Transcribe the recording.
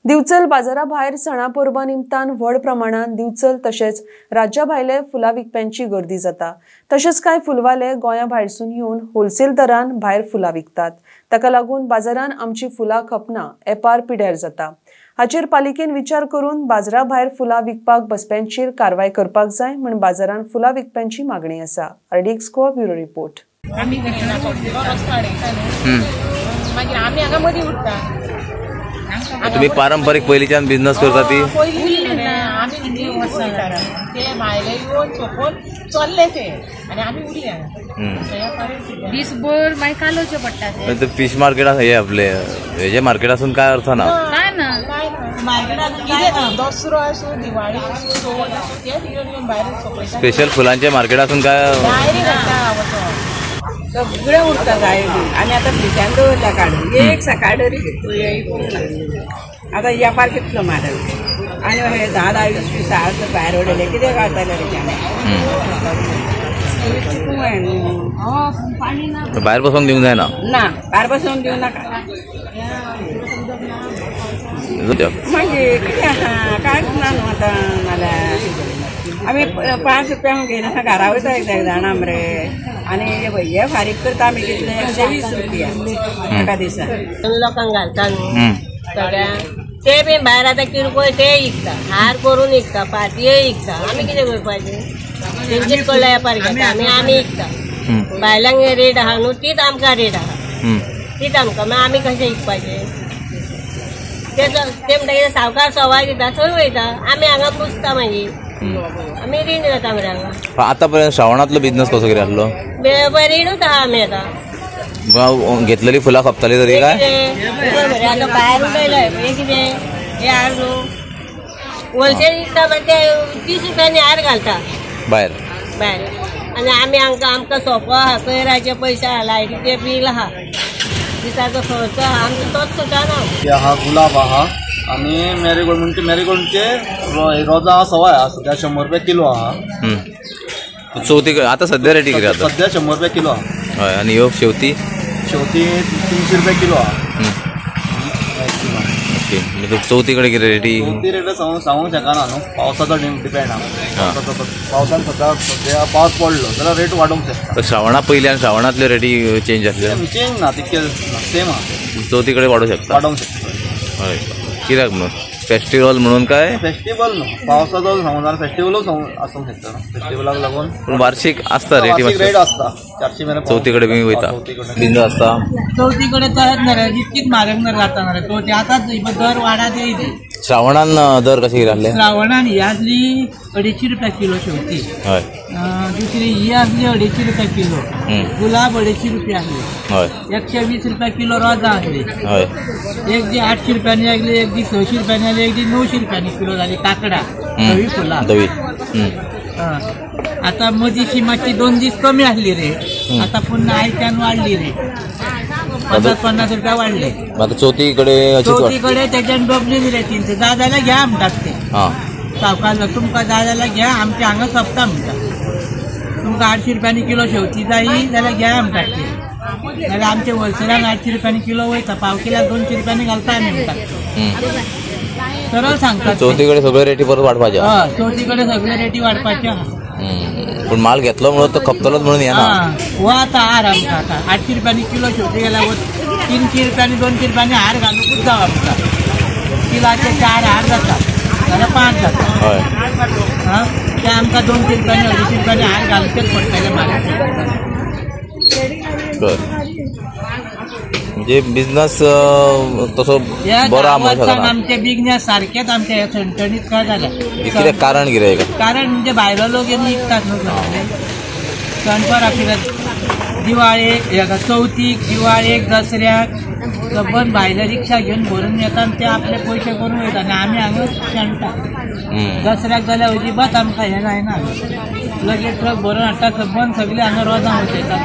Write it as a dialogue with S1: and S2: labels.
S1: दिवचल बाजारा भायर सणा परबा निमतान व्हड प्रमाणात दिवचल तशेंच राज्या भायले फुलां विकप्यांची गर्दी जाता। तशेंच कांय फुलवाले गोंया भायरसून येवन होलसेल दरान भायर फुलां विकतात। ताका लागून बाजारान आमची फुलां खपना एपार पिड्यार जाता। हाचेर पालिकेन विचार करून बाजारा भायर फुलां विकपाक बसप्यांचेर कारवाय करपाक जाय म्हूण बाजारान फुलां विकप्यांची मागणी आसा। RDX Goa bureau report.
S2: तुम्ही पारंपरिक पहिलीच्यान बिझनेस करता ती
S3: दिसभर मागीर कालोवचे पडटा।
S2: ते फिश मार्केट हे आपले हेजे मार्केटासून काय अर्थ ना।
S4: दसरो आसूं दिवाळी आसूं चवथ आसूं तेच येवन भायर
S2: स्पेशल फुलांचे मार्केटासून काय
S5: सगळें उरता जाय आनी आतां फ्रिजान दवरला काडून एक सकाळ तरी विकूंक ना। आतां वेपार कितलो म्हारग आनी हे 10 10 20 20 हार भायर उडयले कितें गावतलें तेच्यान चिकूंक जाय न्हू।
S2: भायर बसोवंक दिवंक जायना
S5: ना, भायर बसोवन दिवं नाका। मागीर कितें आहा कांयच ना न्हू आतां। नाल्यार आमी 5 रुपयांक घेयना घरा वयता एकदां जाणा मरे। आनी हे फारीक करता आमी कितले 120 रुपया एका दिसा
S6: लोकांक घालता न्हू सगळ्यांक। ते बी भायर आतां किरकोळ ते विकता, हार करून विकता, पातये विकता। आमी कितें करपाचें? तेंचेच कडलो वेपार घेता आमी, आमी विकता। भायल्यांक रेट आहा न्हू तीच आमकां रेट आहा, तीच आमकां। मागीर आमी कशें विकपाचें? ते म्हणटा कितें सावकार सवाय दिता थंय वयता, आमी हांगा पुसता। मागीर आमी रीण जाता मरे हांगा।
S2: आतापर्यंत श्रावणांतलो बिझनेस कसो कितें आसलो?
S6: रिणूच आहा आमी आतां।
S2: घेतलेली फुलां खपताली तरी काय
S6: आतां भायर उडयले हे कितें हे हार न्हू होलसेल विकता मागीर ते 30 रुपयांनी हार घालता
S2: भायर
S6: भायर। आनी आमी हांकां आमकां सोंपो आहा, कोयराचे पयशे आहा, लायटीचे बील आहा, दिसाचो खर्च आहा, आमचो तोच सुटना।
S7: आहा गुलाब आहा आनी मॅरीगोल्ड म्हणजे मॅरीगोल्डचे रोजां आहा सवाय आहा सद्या 100 रुपया किलो आहा।
S2: चवथी आतां सद्या रेटी कितें आतां?
S7: सद्या 100 रुपया किलो आहा।
S2: हय। आनी ह्यो शेवती?
S7: शेवती 300 रुपया किलो आहा।
S2: ओके। म्हणजे चवथी कडेन कितें रेटी?
S7: चवथी रेट सांगूंक शकना न्हू, पावसाचो डिपेंड आहा। पावसान सद्या सद्या पावस पडलो जाल्यार रेट वाडोवंक शकता।
S2: श्रावणा पयलीं आनी श्रावणांतल्यो रेटी चेंज जातल्यो?
S7: चेंज ना तितके सेम आहा।
S2: चवथी कडेन वाडोवंक शकता?
S7: वाडोवंक शकता।
S2: हय। कित्याक म्हणून फेस्टिवल म्हणून काय?
S7: फेस्टिवल न्हू, पावसाचो सांगून जाल्यार फेस्टिवलूच आसूंक शकता न्हू, फेस्टिवलाक लागून।
S2: पूण वार्षीक आसता रेटी?
S7: रेट आसता 400 मेरेन।
S2: चवथी कडेन बी वयता बिंदू आसता
S8: चवथी कडेन तशेंच ना रे, इतकीच म्हारग ना जाता ना रे चवथी। आतां दर वाडत येयली।
S2: श्रावणान दर कशें कितें आसले?
S8: श्रावणान ही आसली 250 रुपया किलो शेवती।
S2: हय।
S8: दुसरी ही आसली 250 रुपया किलो, गुलाब 250 रुपया आसली।
S2: हय।
S8: 120 रुपया किलो रोजां आसली।
S2: हय।
S8: एक दी 800 रुपयांनी आसली, एक दी 600 रुपयांनी आसली, एक दी 900 रुपयांनी किलो जाली काकडां धवी फुलां
S2: धवी।
S8: आतां मदीं मातशी 2 दीस कमी आसली रे, आतां पुन्हा आयच्यान वाडली रे, 50-50 रुपया वाडले।
S2: आतां चवथी कडेन?
S8: चवथी कडेन तेच्यान डबली दिले 300 जाय जाल्यार घ्या म्हणटात ते सावकार, तुमकां जाय जाल्यार घ्या, आमचे हांगा सोंपता म्हणटा। तुमकां 800 रुपयांनी किलो शेवती जायी जाल्यार घ्या म्हणटात ते, जाल्यार आमचे होलसेलान 800 रुपयांनी किलो वयता, पाव किलाक 200 रुपयांनी घालता आमी म्हणटात। सरळ सांगतात
S2: चवथी कडेन सगळ्यो रेटी परत वाडपाच्यो।
S8: हय, चवथी कडेन सगळ्यो रेटी वाडपाच्यो आहा।
S2: पूण माल घेतलो म्हणून तो खपतलोच म्हणून येना।
S8: हो आतां हार आमकां आतां 800 रुपयांनी किलो शेवती गेल्यार 300 रुपयांनी 200 रुपयांनी हार घालुंकूच जावो आमकां। किलाचे 4 हार जाता जाल्यार 5 जाता।
S2: हय।
S8: आं ते आमकां 200 रुपयांनी 250 रुपयांनी हार घालचेच पडटले मार्केटांत।
S2: म्हणजे बिझनेस तसो बरो आहा म्हणूंक शकना।
S8: आमचे बिझनेस सारकेच आमचे हे ठणठणीत काय जालें।
S2: कितें कारण कितें?
S8: कारण म्हणजे भायलो लोक येवन विकतात न्हू सगळे सणपार आशिल्ले दिवाळेक, चवथीक, दिवाळेक, दसऱ्याक सबंद भायले रिक्षा घेवन भरून येता आनी ते आपले पयशे करून वयता आनी आमी हांगा शेणटा। दसऱ्याक जाल्यार अजिबात आमकां हें जायना, लगेच ट्रक भरून हाडटा, सबंद सगळे हांगा रोजां वचयतात।